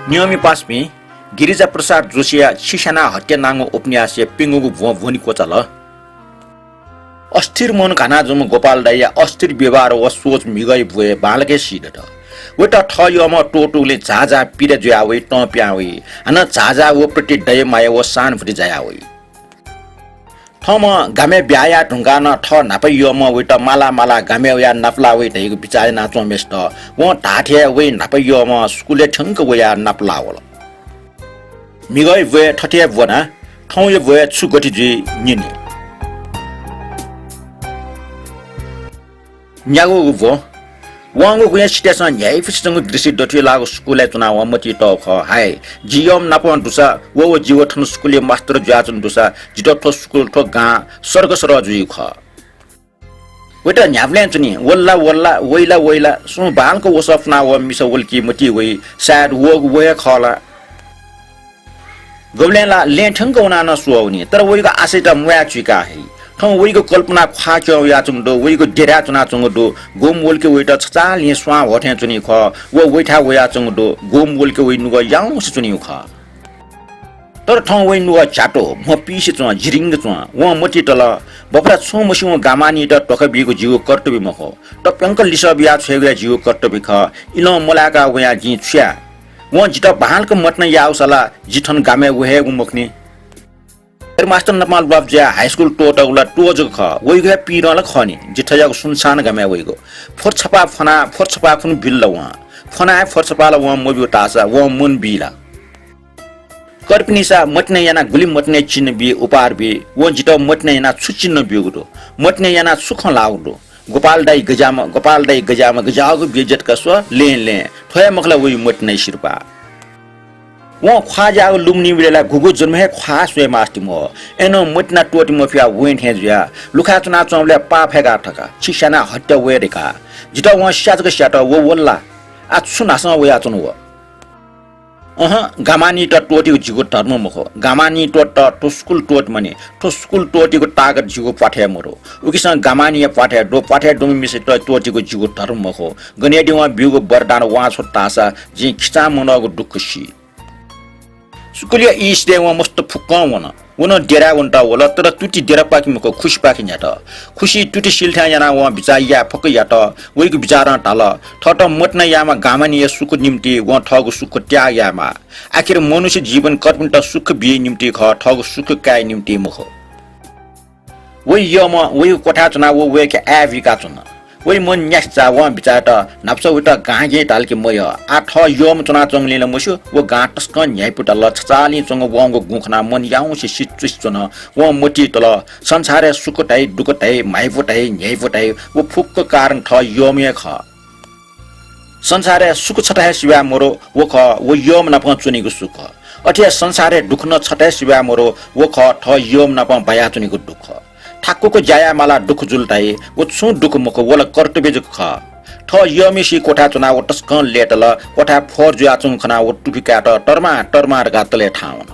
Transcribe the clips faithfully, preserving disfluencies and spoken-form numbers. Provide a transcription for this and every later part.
नियमी पासापिं, गिरिजा प्रसाद जोशीया छिस्याना हत्या नांगु उपन्यासया प्यंगूगु ब्वं ब्वने क्वचाल। अस्थिर मन घानाच्वंम्ह गोपाल दाइया अस्थिर व्यवहार व सोच म्हिगःया ब्वय् बांलाक हे सीदत। वयात थः यःम्ह त्वःतूगुलिं झाःझाः पीडा जुया वइ, तं पिहां वइ। हानं झाःझाः व प्रति दया माया व सहानुभूति जाया वइ। थःम्हं गामय् ब्याहा याये धुंकाः नं थः न्हापा यःम्हं वयात माला माला गामय् वयाः नापलाः वइ धइगु बिचाः यानाच्वंम्हय्सित वं धाःथें हे वइ न्हापा यःम्हं स्कुलय् थ्यंक वयाः नापलाः वल। म्हिगःया ब्वय् थथे हे ब्वना, थौंया ब्वय् छु गथे जुइ न्यने। न्यागूगु ब्वं। वंगु गुँया सिथय्सं न्ह्याइपुसे च्वंगु दृष्टि दथुइ लाःगु स्कुलय् च्वनाः वं मतिइ तःगु खः। हाय, जि यःम्ह नापं दुसा, व व जि व थन स्कुलय् मास्तर जुयाच्वन दुसा, जितः थ्व स्कुल, थ्व गां सर्ग सरह जुइगु खः। वयात न्ह्याबलें च्वनी, वल ला वल ला, वइ ला वइ ला, सुं बांलाक वसः पुनाः वःम्ह मिसा वल कि मतिइ वइ, सायद वःगु व हे खः ला। गबलें ला लँय् थ्यंक वनाः नं स्वः वनी, तर वइगु आशय्त म्वाये चुइकाः हइ। थौं वइगु कल्पना ख्वाः क्यं वयाच्वंगु दु, वइगु देधाय् च्वनाच्वंगु दु। गुम्ह वल कि वइत छचाःलिं स्वां ह्वःथें च्वनीगु खः, व वइथाय् वयाच्वंगु दु। गुम्ह वल कि वइ नुगः याउँसे च्वनीगु खः। तर थौं वइ नुगः झ्यातो, म्ह पीसे च्वं, झिरिंग च्वं। वं मतिइ तल, बफला छुं मस्यूम्ह गामानियात धोखा बीगु जिगु कर्तव्य मखु। तप्यंक लिसः बियाः छ्वयेगु हे जिगु कर्तव्य खः। इलं मलाय्काः वयां जिं छु याये? वं जितः बांलाक मतिना याःगुसा ला जि थन गामय् वये हे वये मखुनि। हेडमास्तर नाप ल्वापु जुयाः हाइस्कुल त्वःतागु ला त्वः जक खः, वइगु हे पीडं ला खः नि। जि थज्याःगु सुनसान गामय् वइगु। फोर्छपा फ्वनाः फोर्छपा खुन्हु बिल ला वं। फ्वनाः हे फोर्छपा ला वं मब्यू धाःसा वं मन बी ला? कर्पिनिसा मतिना यानाः गुलि मतिनाया चिन्ह बी, उपहार बी। वं जितः मतिना यानाः छु चिन्ह ब्यूगु दु? मतिना यानाः छु खँ ल्हाःगु दु? गोपाल दाइ गज्याःम्ह, गोपाल दाइ गज्याःम्ह, गज्याःगु बेइज्जत का स्व, लँय् लँय्। थ्व हे मखु ला वइ मतिनाया सिरपाः। वं ख्वाः ज्याःगु लुमनीबलय् ला गुगु जन्म हे ख्वाः स्वये मास्ति मवः। अय्नं मतिना त्वःते मफयाः वने थें जुयाः लुखाय् च्वनाच्वंबलय् पाः फय्काः थकाः छिस्यानाः हत्या वये धकाः जितः वं स्या जक स्यात, व वल ला? आः छु न्हासं वयाच्वन व? अहँ, गामानियात त्वःतेगु जिगु धर्म मखु। गामानियात त्वःतेत थ्व स्कुल त्वःते मनि। थ्व स्कुल त्वःतेगु ताकत जिगु प्वाथय् मदु। उकिसं गामानिया प्वाथय् दु, प्वाथय् दुम्ह मिसायात त्वःतेगु जिगु धर्म मखु। गनेद्यवं ब्यूगु वरदान वां छ्वत धाःसा जिं खिचां मनूगु दुःख सी। स्कुलया ई सिधय् वं मस्त फुक्कं वन। व नं देधाय् वनेत वल, तर तुति देधापाखे मखु, खुसिपाखे न्ह्यात। खुसिइ तुति सिल थें यानाः वं बिचाः याये फक्व यात। वइगु बिचारं धाल, थःत मतिना याःम्ह गामानिया सुख निम्तिं वं थःगु सुख त्याग यायेमाः। आखिर मनुष्य जीवन कर्पिन्त सुख बीया निम्तिं खः, थःगु सुख काये निम्तिं मखु। वइ यःम्ह वइगु क्वथाय् च्वनाः व वय्के आय् बुइकाच्वन। वइ मन न्यासि चाः। वं बिचाः यात, न्हापा छकः वइत गांगें धाल कि मयः। आः थः यःम्ह च्वनाच्वंगुलिं ला मस्यू, व गां तसकं न्ह्याइपु धाल। छचाःलिं च्वंगु वंगु गुँ खनाः मन याउँसे सिचुसि च्वन। वं मतिइ तल, संसारय् सुख धाइ, दुःख धाइ, म्हाइपु धाइ, न्ह्याइपु धाइ, व फुक्क कारण थः यःम्ह हे खः। संसारय् सुख छता हे सिबय् मरु, व खः व यःम्ह नाप च्वनीगु सुख। अथे हे संसारय् दुःख नं छता हे सिबय् मरु, व खः थः यःम्ह नाप बायाच्वनीगु दुःख। थाकुक ज्या यायेमाला दुःख जुल धाइ, व छुं दुःख मखु, व ला कर्तव्य जक खः। थः यःम्हय्सिया क्वथाय् च्वनाः व तसकं लय्ताल, क्वथाय् फोहोर जुयाच्वंगु खनाः व तुफि कायेत तर्मा तर्मा धकाः तलय् थाहां वन।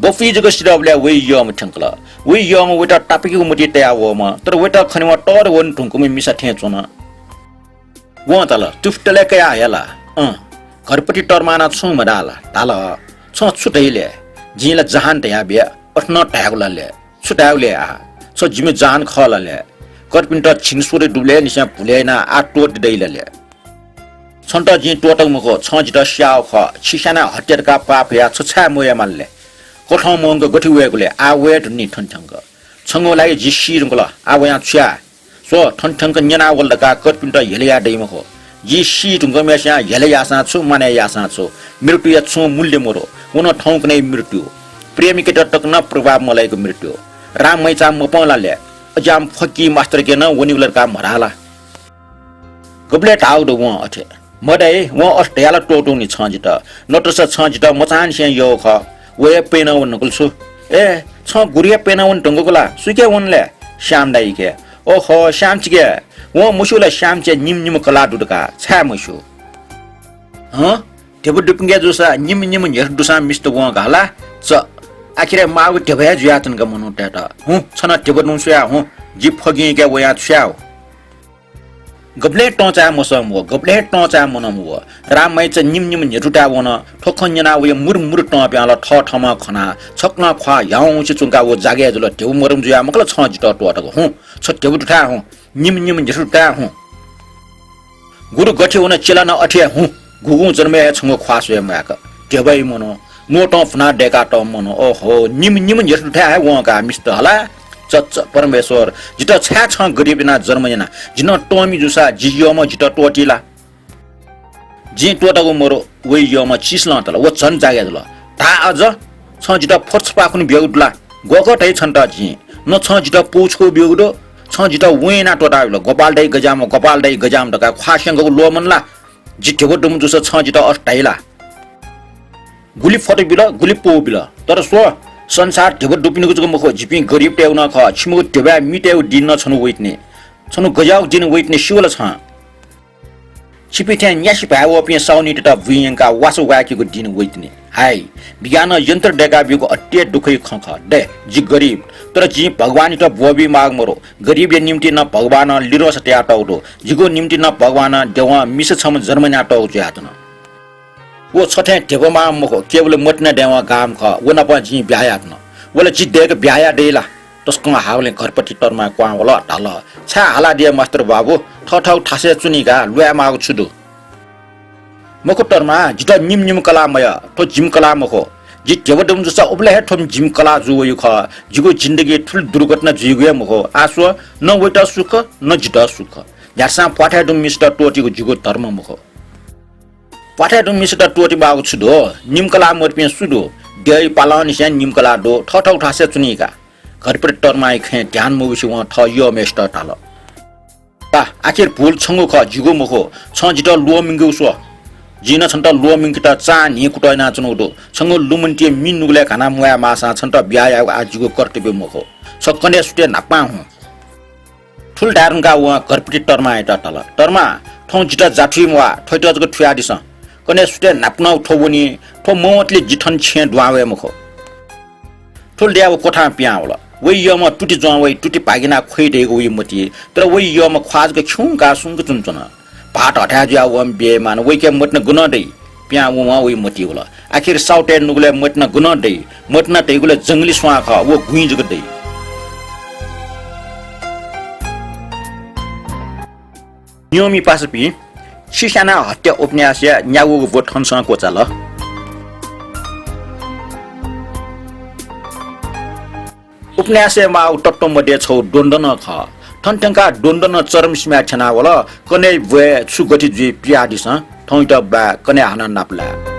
बफुइ जक सिधःबलय् वइ यःम्ह थ्यंकल। वइ यःम्ह वइत तापाकेगु मतिइ तयावःम्ह, तर वइत खनेवं तःधं वने धुंकूम्ह मिसा थें च्वन। वं धाल, तुफि तलय् कयाः हये ला? अँ, घरपति तर्मानाः छुं मधाल। धाल, छं छु धइ ले? जिं ला जहान धयाबी, अथे नं धायेगु ला ले? छु धायेगु ले आः? छ जिमि जहान खः ला ले? कर्पिन्त झिंस्वदँ दुबलय् निसें भुलय् यानाः आः त्वःते दइ ला ले? छन्त जिं त्वःतागु मखु, छं जितः स्याःगु खः। छिस्यानाः हत्या धकाः पाप हयाः छ छाय् मवयेमाल ले? कथं मवंक गथे वयेगु ले? आः वये धुन नि थन थ्यंक। छंगु लागि जि सी धुंकल, आः वयां छु याये? स्व, थन थ्यंक न्यनावल धकाः कर्पिन्त हेला याये दइ मखु। जि सी धुंकूम्हय्सियां हेला याःसां छु, मानय् याःसां छु, मृत्युया छुं मूल्य मदु। व नं थौंकन्हय् मृत्यु। प्रेमिकात तक नं प्रभाव मलाइगु मृत्यु। राम मैचा मपं ला ले? अज्याःम्ह फकिं मास्तरके नं वनीगु ला धकाः म्हधाः ला? गबलय् धाःगु दु वं अथे? मधाइ, वं अथे धयाः ला त्वःतूगु नि छं जितः। नतःसा छं जितः मचांनिसें यःगु खः। व हे प्यनं वने धुंकल छु। ए, छं गुरु हे प्यनं वने धुंकूगु ला? सुके वन ले? श्याम दाइके। ओहो, श्यामचिके। वं मस्यू ला श्यामचिया निम्ह निम्ह कलाः दु धकाः? छाय् मस्यू? हँ? धिबा दुपिंके जूसा निम्ह निम्ह न्ह्यथु दुसां मिस्त वं घाः ला? च, आखिरय् माःगु धिबा हे जुयाच्वन का मनूतय्त। हुँ, छ नं धिबा दुं स्वया हुँ। जि फगिंके वयां छु याये? गबलें तं चाये मसः मवः, गबलें तं चाये मन मवः। राममाइचा निम्ह निम्ह न्ह्यथु थाय् वन। थ्व खँ न्यनाः वया मुरु मुरु तं पिहां ला थःथम्हं खनाः छकलं ख्वाः ह्याउँसे च्वंकाः व जागय् जुल। ध्यबा मदुम्ह जुयाः मखु ला छं जितः त्वःतागु, हुँ। छ ध्यबा दुथाय् हुँ, निम्ह निम्ह न्ह्यथु थाय् हुँ। गुरु गथे वन चेला नं अथे हे हुँ। गुगुं जन्मय् हे छंगु ख्वाः स्वये म्वायेक। ध्यबाइ मनू, नोटं भुनाः दय्कातःम्ह मनू, ओहो, निम्ह निम्ह न्ह्यथु थाय् हे वंकाः मिस्त हला। चच्च परमेश्वर, जितः छाय् छं गरिब यानाः जन्म याना? जि नं तःमि जूसा जि यःम्हं जितः त्वःती ला? जिं त्वःतागु मरु, वइ यःम्हं चिसलं तल, व झन जागय् जुल। धा अझ, छं जितः फोर्छ पाखुन्हु बियागु दु ला? ग्वःगः धाइ छन्त जिं? न छं जितः पौ छकू बियागु दु, छं जितः वँ यानाः त्वःताबिल। गोपाल दाइ गज्याःम्ह, गोपाल दाइ गज्याःम्ह धकाः ख्वाः स्यंकागु ल्वःमन ला? जि ध्यबा दुम्ह जूसा छं जितः अथे धाइ ला? गुलि फोर्छ बिल, गुलि पौ बिल। तर स्व, संसार ध्यबा दुपिनिगु जक मखु, जिपिं गरिबतय्गु नं खः। छिमिगु ध्यबाय् मि तयेगु दिं नं छन्हु वइतिनि। छन्हु गज्याःगु दिं वइतिनि स्यू ला छं? छिपिं थें न्यासि भाय् वःपिं साहुनीतय्त बुँइ यंकाः वासः वाय्केगु दिं वइतिनि। हाय, विज्ञानं यन्त्र दय्काब्यूगु अति हे दुःखया खँ खः। दे, जि गरिब, तर जिं भगवानयात ब्वःबी माःगु मरु। गरिबया निंतिं नं भगवानं लिरोंसा तयातःगु दु। जिगु निंतिं नं भगवानं देवं मिसा छम्ह जन्म यानातःगु जुयाच्वन। व छ थें ध्यबा माःम्ह मखु, केवल मतिना दयेवं गाःम्ह खः। व नाप जिं ब्याहा याये धुन। व ला जि दय्क ब्याहा याये दइ ला? तसकं हाःबलय् घरपति तर्मां क्वहां वल, धाल, छाय् हालादिया मास्टर बाबु, थःथःगु थासय् च्वनी का, ल्वाये माःगु छु दु? मखु तर्मा, जितः निम्ह निम्ह कलाः मयः, थ्व जिमि कलाः मखु। जि ध्यबा दुम्ह जूसा उबलय् हे थ्व जिमि कलाः जू वइगु खः। जिगु जिन्दगी थुलि दुर्घटना जुइगु हे मखु। आः स्व, न वइत सुख, न जितः सुख। न्ह्याथासं प्वाथय् दुम्ह मिसात त्वःतीगु जिगु धर्म मखु। प्वाथय् दुम्ह मिसात त्वःती माःगु छु दु? निम्ह कलाः मदुपिं सु दु? द्यःया पालंनिसें निम्ह कलाः दु, थःथःगु थासय् च्वनी का। घरपति तर्माया खँय् ध्यान मबिसे वं थः यःम्हय्सित धाल, का, आखिर भूल छंगु खः, जिगु मखु। छं जितः ल्वःमंकेगु स्व। जिं नं छन्त ल्वःमंकेत चां न्हि कुतः यानाच्वनागु दु। छंगु लुमन्तिया मि नुगलय् घाना म्वाये माःसां छन्त ब्याहा यायेगु आः जिगु कर्तव्य मखु। छ कन्हय् सुथय् न्हापां हुँ। थुलि धाये धुंकाः वं घरपति तर्मायात धाल, तर्मा, थौं जितः जा थुइ म्वाः, थ्वयात जक थुयादिसँ। कन्हय् सुथय् न्हापा नं थ्व वनी, थ्व मवंतले जि थन छेँय् दुहां वये मखु। थुलि धयाः व क्वथां पिहां वल। वइ यःम्हं तुति ज्वं वइ, तुति भागिनाः ख्वइ धइगु वइ मति। तर वइ यःम्ह ख्वाः जक खिउँकाः सुंक च्वनाच्वन। भाःत हथाय् जुयाः वं ब्ययमान, वइके मतिना गनं दइ? पिहां वं वइ मति वल। आखिर साहुतय् नुगलय् मतिना गनं दइ? मतिना धइगु ला जंगली स्वां खः, व गुँइ जक दइ। नियःमि पासापिं, छिस्याना हत्या उपन्यासया न्यागूगु ब्व थनसं क्वचाल। उपन्यासय् माःगु तत्त्व मध्ये छगू द्वन्द्व नं खः। थन थ्यंकाः द्वन्द्व नं चरम सीमाय् थ्यनावल। कन्हय् ब्वय् छु गति जुइ पियादिसँ, थौंयात बाय् कन्हय् हानं नापलाये।